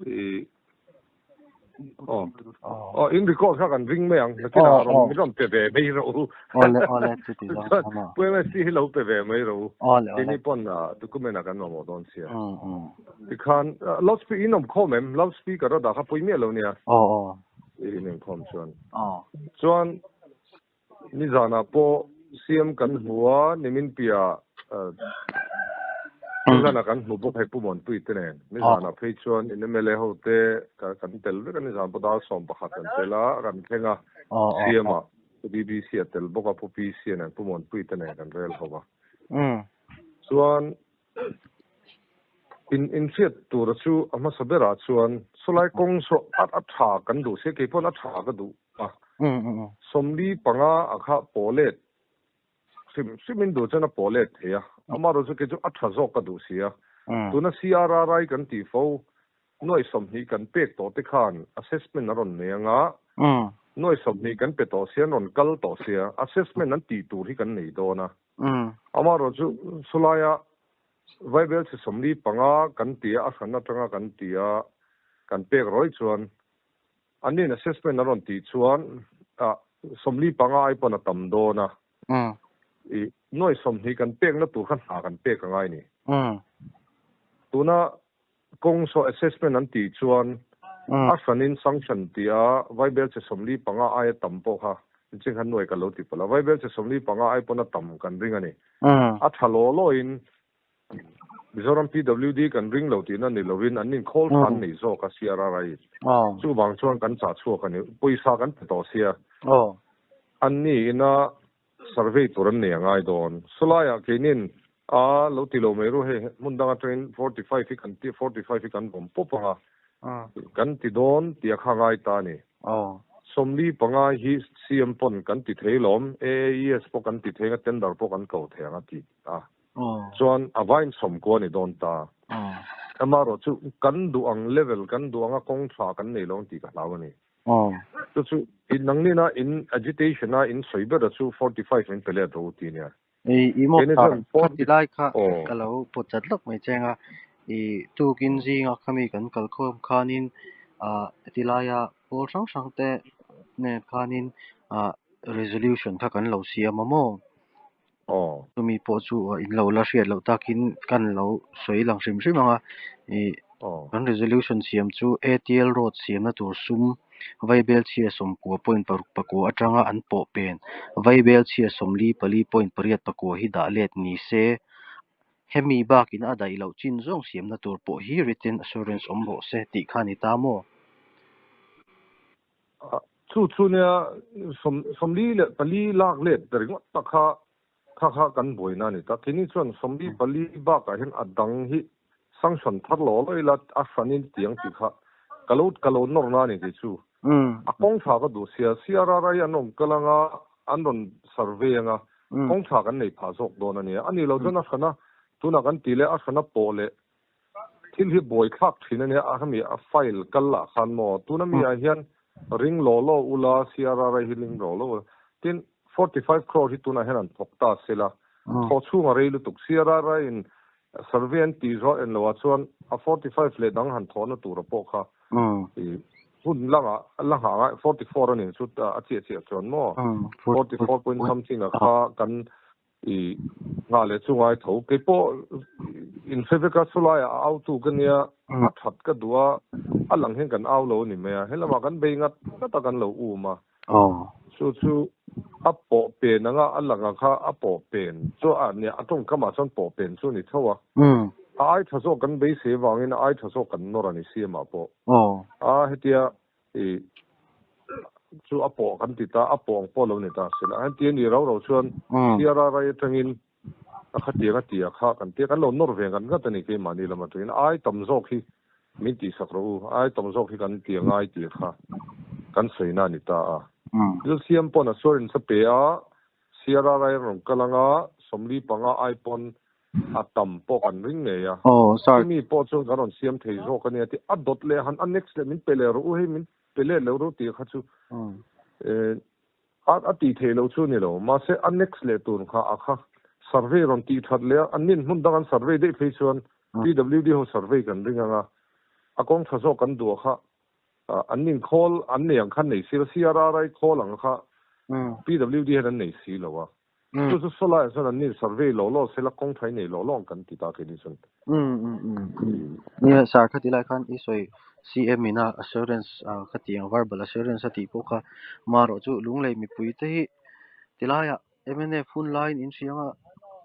I aw aw in record kha kan ring mai ang nakinah rawn min rawn pe ve mai rawh u. Awle awle chuti zawng chuan aw. Pu MSC hi lo pe ve mai rawh u. Awle awle. Keini pawn document ah kan mamawh dawn sia. Tikhan loud speaker in awm khawm em? Loud speaker a dah kha pawi miah lo nia. Aw aw. In awm khawm chuan. Aw. Chuan Nizanah pawh CM kan hmu a, nimin piah Nizanah kan hmu bawk hei Pu Muanpui te nen. Nizanah phei chuan in mla ho te kan tel vek a, nizan pawh dar 11 kan tel a, kan thleng a, CM ah Pu BBC a tel bawk a, Pu PC a nen Pu Muanpui te nen kan rel ho a. Chuan in inhriat tura chu a hmasa berah chuan sawlai kawng saw a tha kan duh sia, keipawn a tha ka duh. a, 45 a kha pawh let hrim hrimin duh chuan a pawh let thei a, amaherawh chu kei chu a tha zawk ka duh si a, tuna CRRI kan tih fo nuai 20 kan pek tawh te khan assessment a rawn nei anga, nuai 20 kan pe tawh sia an rawn kal tawh sia, assessment an tih tur hi kan nei dawn a, amaherawh chu chulaia Vaibel chhe 45 kan tia a hran atanga kan tia kan pek rawih chuan An nin assessment a rawn tih chuan 45 ai pawn a tam dawn a. I nuai 20 kan pekna tur kha hna kan pek a ngai ni. Tuna kawng saw assessment an tih chuan a hranin sanction tia vaibel che 45 aia tam pawh kha ching khan nuai ka lo ti palh a. Vaibel che 45 ai pawn a tam kan ring a ni. A tha law lawin Mizoram PWD kan ring lo tihna ni lovin an inkhawl than nei zawk a CRRI. Chuvang chuan kan chah chhuak a ni. Pawisa kan pe tawh sia. An ni ina survey tur an nei a ngai dawn. Sawlaiah keinin a lo ti lo mai ru hei hmun dang atangin 45 hi kan ti 45 hi kan vawm pawp ang a. Kan ti dawn tih a kha ngai ta a ni. 45 hi CM pawn kan ti thei lawm. AAES pawh kan ti thei ang a tender pawh kan ko thei ang a ti a. Chuan a vain 90 a ni dawn ta. Amaherawh chu kan duh ang level, kan duh anga kawng tha kan nei lo ang tih ka hlau a ni. Chu chu nangnin a in agitation a in sawi ber a chu 45 min pe let rawh u ti nia. I maw kha ti lai kha ka lo pawt chat lawk mai cheng a. I tukin zinga khami kan kal khawm khanin ti laia pawl hrang hrang te nen khanin resolution kha kan lo siam a maw? Aw. Chumi pawh chu in lo la hriat loh takin kan lo sawi lang hrim hrim ang a, ih kan resolution siam chu ATL road siamna tur sum Vaibel chhia 90.6 atanga an pawh pen Vaibel chhia 44.8 hi dah let ni se, hemi bakin a daih loh chin zawng siamna tur pawh hi written assurance awm rawh se tih kha a ni ta maw? Chu chu nia 44 lak let ringawt tak kha kha kha kan buaina a ni ta. Keini chuan 44 bakah hian a dang hi sanction thar lo lo ila a hranin tiang tih kha ka lo ka lo nawrna a ni tih chu. A kawng tha ka duh sia CRRI an awm kal anga an rawn survey anga kawng tha kan nei phah zawk dawn a nia. A nih loh chuan a hrana tunah kan tih leh a hrana pawh leh Thil hi buaithlak thin a nia, a hemi a file kal lah khan maw, tuna mi ah hian ring law law ula, CRRI hi ring law law ula, tin 45 crore hi tunah hian an thawk ta sela, thawh chhung a rei lutuk, CRRI in survey an tih zawh en loh ah chuan a 45 leh dang han thawhna tura pawh kha hun langah la nghah ngai, 44 a nih chu a chiah chiah chuan maw, 44 point something ah kha kan I nghah leh chu ngai tho. Kei pawh in hre vek a, chulaiah a au tu ka nia, a that ka duh a, a lang hian kan au lo a ni mai a, helamah kan bei ngat ngat a kan lo um a. Chu chu a pawh pen anga a lang ang kha a pawh pen chu a nia, a tawngkamah chuan pawh pen chu a ni tho a. A ai tha zawk kan beisei avangin a ai tha zawk kan nawr a ni siamah pawh. A hetia I chu a pawh kan ti ta, a pawh ang pawh lo ni ta sila. An ti a ni rau rau chuan CRRI atangin a khatiang a ti a kha kan tia kan lo nawr ve ngat ngat a ni keimahni lam atangin ai tam zawk hi min tihsak rawh u, ai tam zawk hi kan ti a ngai tih kha kan sawina a ni ta a. Thil siam pawn assurance a pe a, CRRI a rawn kal anga 45 ai pawn A tam pawh kan ring ngei a. Aw, sir. Chumi pawh chuan kan rawn siam thei zawk a nia tih a dawt leh han a next leh min pe leh rawh u hei min pe leh lo rawh tih kha chu a a tih theih loh chu a ni lo. Mahse a next leh tur kha a kha survey rawn tih that leh a, an nin hmun dang an survey daih phei chuan PWD ho survey kan ring ang a. A kawng tha zawk kan duh kha an nin khawl an nei ang khan nei si lo, CRRI khawl ang kha PWD hian an nei si lo a. Chu chu sawlaiah chuan an nin survey law law sela kawng tha i nei law law ang kan ti ta keini chuan. Nia sir khati lai khan i sawi CM ina assurance ka tih ang verbal assurance a tih pawh kha marawh chu Lunglei mipui te hi tilaiah MNF hun laiin in hria anga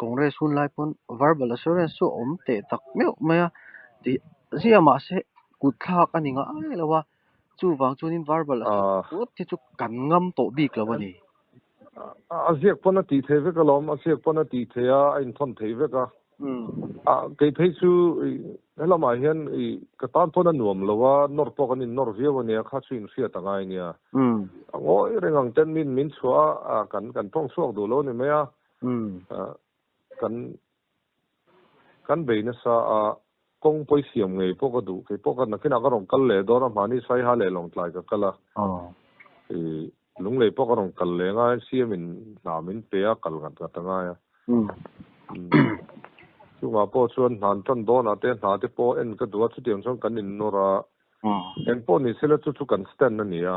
Congress hun lai pawn verbal assurance chu a awm teh tak meuh mai a tih ziah mahse kut thlak a ni ngai lo a, chuvang chuanin verbal assurance ngawt hi chu kan ngam tawh bik lo a ni. A ziak pawn a tih theih vek alawm, a ziak pawn a tih theih a, a inthawn theih vek a. Kei phei chu helamah hian ka tan pawn a nuam lo a, nawr pawh kan innawr viau a nia, kha chu inhriat a ngai nia. A ngawi reng ang ten min min chhuah a, kan kan tawng chhuak duh lo a ni mai a. Kan kan bei nasa a, kawng pawi siam ngei pawh ka duh. Kei pawh ka nakinah ka rawn kal leh dawn a, mahni Saiha leh Lawngtlai ka kal a. Lunglei pawh ka rawn kal leh ngai, CM in hna min pe a, kal ngat ngat a ngai a. Chungah pawh chuan hna an tan dawnah te hna te pawh en ka duh a, chutiang chuan kan innawr a. Eng pawh ni sela chu chu kan stand a ni a.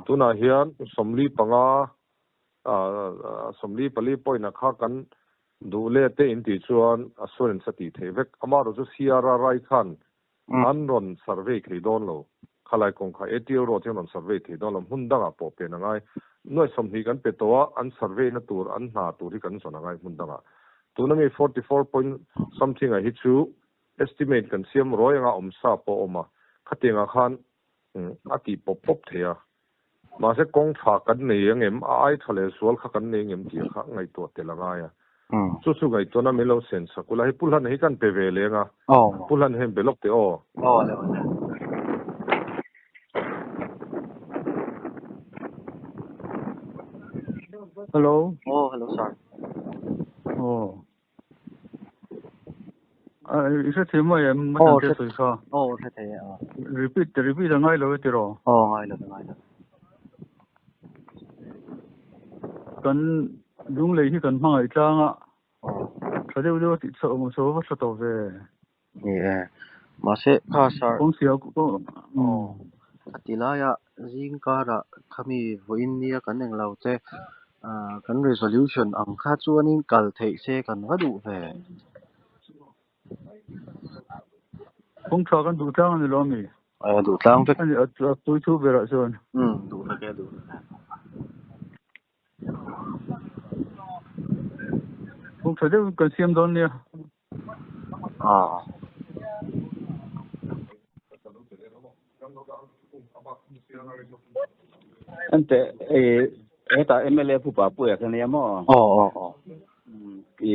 Tunah hian 45, 44 point ah kha kan duh let te in tih chuan assurance a tih theih vek. Amaherawhchu CRRI khan An rawn survey thei dawn lo. Khalai kawng kha ATL road hian rawn survey thei dawn lo. Hmun dangah pawh pen a ngai. Nuai 20 kan pe tawh a, an survey na tur, an hna tur hi kan zawn a ngai hmun dangah. Tuna mi 44 point something ah hi chu estimate kan siam ruai anga awm sa pawh a awm a. Khatiangah khan a tih pawp pawp thei a. Mahse kawng tha kan nei ang em, a ai tha leh zual kha kan nei ang em tih kha ngaihtuah tel a ngai a. Chu chu ngaihtuahna min lo sen sak ula, hei Pu Hlan hi kan pe ve leng a, Pu Hlan hian be lawk teh aw. Hello. Aw, hello sir. Aw. I hre thei mai em? Ma chan te sawi kha. Aw, hre thei e. Repeat, repeat a ngai lo e tiraw? Aw, ngai lo, ngai lo. Kan Lunglei hi kan hmangaih tlang a. Tha deuh deuh a tih chhoh awm saw va tha tawh ve. Ni e. Mahse, kha sir. Kawng sia aw. A ti laia zing karah khami vawiin nia kan eng lo te kan resolution ang kha chuanin kal theih se kan va duh ve. Kawng tha kan duh tlang a ni lo ami? A duh tlang vek. A ni, a pui thu berah chuan. Umm, duh vek e, duh vek e. Kawng tha deuh kan siam dawn nia. Ente heta MLA pu Papuia kha nia maw? Aw aw aw. I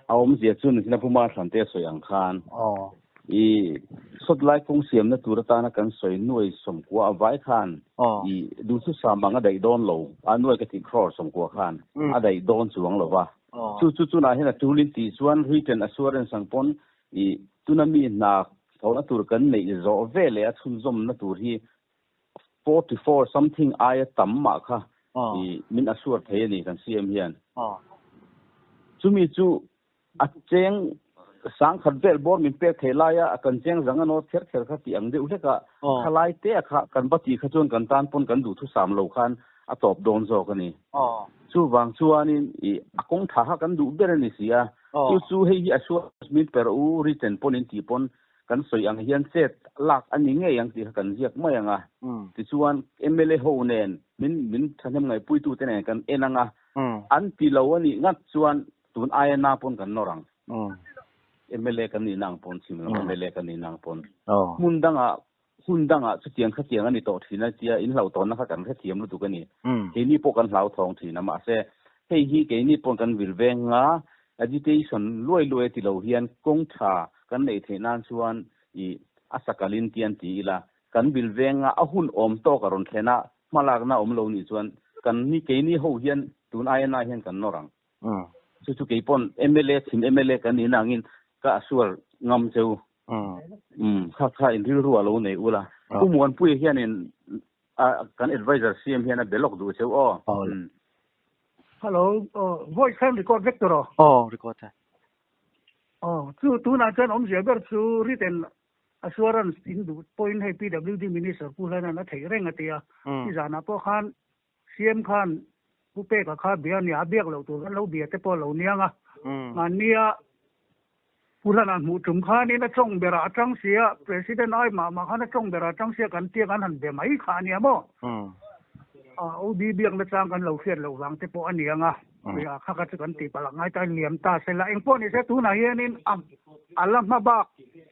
a awmzia chu nichina Pu Marthlan te sawi ang khan. Aw. I sawt lai kawng siamna tur atana kan sawi nuai 90 a vai khan i duhthusam ang a daih dawn lo a nuai ka tih crore 90 khan a daih dawn chuang lo va. Chu chu chunah hian a tulin tih chuan written assurance ang pawn i tuna mi hna thawhna tur kan neih zawh ve leh a chhunzawmna tur hi 44 something aia tam mah kha i min assure thei a ni kan CM hian. Chumi chu a cheng 10,000 vel bawr min pek thei laia a kan cheng zang a nawt kher kher kha tih ang deuh hlek a, khalai te a kha kan va tih kha chuan kan tan pawn kan duhthusam lo khan a tawp dawn zawk a ni. Chuvang chuanin i a kawng tha kha kan duh ber a ni si a. Chu chu hei hi assurance min per u written pawn in tih pawn kan sawi ang hian chet lak a ni ngei ang tih kha kan ziak mai ang a. Tichuan mla ho nen min min thahnem ngaihpuitu te nen kan en ang a. An ti lo a nih ngat chuan tun aia na pawn kan nawr ang. Mla kan nihna ang pawn chhim lam mla kan nihna ang pawn. Hmun dangah Hun dangah chutiang khatiang a ni tawh thin a tia in hlauhthawnna kha kan hrethiam lutuk a ni. Keini pawh kan hlauthawng thin a, mahse hei hi keini pawh kan vil veng a, agitation luai luai a ti lo hian kawng tha kan neih theih nan chuan i a sakalin tian ti ila, kan vil veng a, a hun awm tawk a rawn thlen a, hmalakna awm lo nih chuan kan ni keini ho hian tun aia hian kan nawr ang. Chu chu kei pawn mla chhim mla kan nihna angin ka assure ngam cheu. Umm kha kha in rilru a lo nei ula. Pu Muanpuia hianin kan advisor CM hian a be lawk duh cheu aw. Umm. Hello, voice khan record vek tur aw? Aw, record e. Aw, chu tunah chuan awmzia ber chu written. Assurance in duh pawhin hei PWD Minister Pu Hlana'n a theih reng a ti a. Nizanah pawh khan CM khan Pu Peka kha bia a nia, a biak loh tur kan lo bia te pawh a lo niang a. Mahnia Pu Hlana'n hmuh tum khanin a tawng berah a tang sia, President ai mah mah khan a tawng berah a tang sia kan tia kan han be mai kha a nia maw? OB biakna chang kan lo hriat loh vang te pawh a niang a. Nia kha kha chu kan tih palh a ngai ta liam ta se la. Engpawh ni se tunah hianin a a la hma bak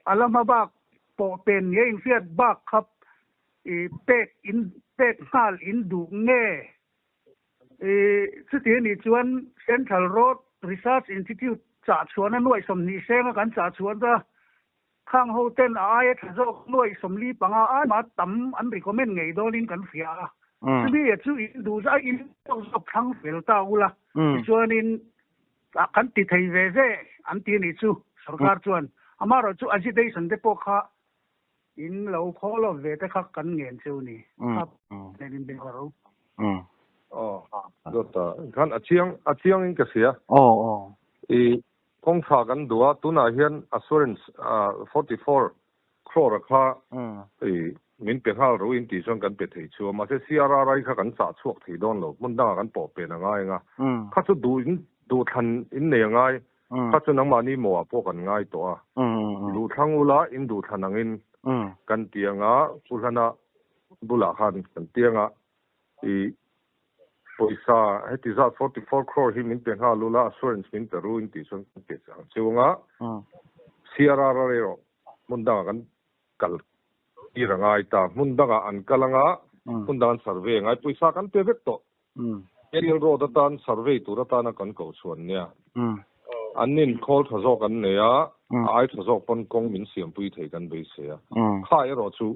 a la hma bak pawh pen nge inhriat bak kha i pek in pek nghal in duh nge i chuti a nih chuan Central Road Research Institute chah chhuahna nuaih 20 senga kan chah chhuah ta Khang ho ten a aia tha zawk nuaih 45 ai mah tam an recommend ngei dawnin kan hria a. Chumi a chu in duh zai in zawk zawk thlang fel ta ula. Tichuanin kan ti thei ve ve an ti anih chu sorkar chuan. Amaherawhchu chu agitation te pawh kha in lo call off ve te kha kan ngen cheu ni. Kha nen in be ro. Aw, dawt a. Khan a chiang a chiang in ka hria. Aw, aw. I Kawngtha kan duh a, tunah hian assurance 44 crore kha min pe nghal ro in tih chuan kan pe thei chu a, mahse CRRI kha kan chah chhuak thei dawn lo, hmun dangah kan pawh pen a ngai ang a, kha chu duh in duh thlan in nei a ngai, kha chu nangmahni mawhah pawh kan ngai tawh a, duh thlang ula in duh thlan angin kan ti ang a, Pu Hlana bulah khan kan ti ang a, I pawisa heti zat 44 crore hi min pe nghal ula assurance min pe ru in tih chuan kan pe ang cheu anga CRR erawh hmun dangah kan kal tir a ngai ta hmun dangah an kal anga hmun dang an survey a ngai pawisa kan pe vek tawh Aerial road atan survey tur atana kan koh chhuan nia an nin khawl tha zawk an nei a a ai tha zawk pawn kawng min siampui thei kan beisei a kha erawh chu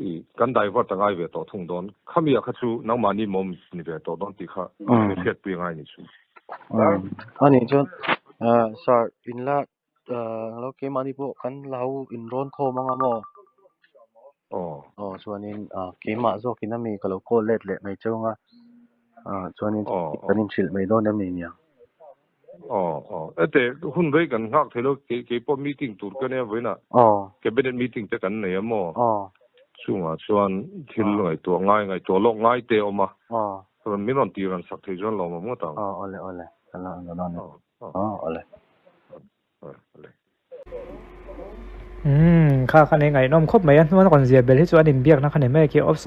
I kan divert a ngai ve tawh thung dawn. Khami ah kha chu nangmahni mawm ni ve tawh dawn tih kha mi hriatpui a ngai ni chu. Ani chuan sir inla lo keimahni pawh kan lo inrawn khawm anga maw? Aw. Aw chuanin keimah zawkin ami ka lo call let leh mai cheu anga chuanin kan inhrilh mai dawn em ni nia? Aw aw ete hun rei kan nghak thei lo kei kei pawh meeting tur ka nia vawiinah cabinet meeting te kan nei a maw chungah chuan thil ngaihtuah ngai ngaihtuah lawk ngai te a awm a rawn min rawn tih rawn sak thei chuan lawmawm ngawt ang. Aw awle awle ka la la dawn e aw awle. Awle. Umm kha kha nei ngaihnawm khawp mai a hnuan rawn zia bel hi chu an inbiakna kha ni mai a khi.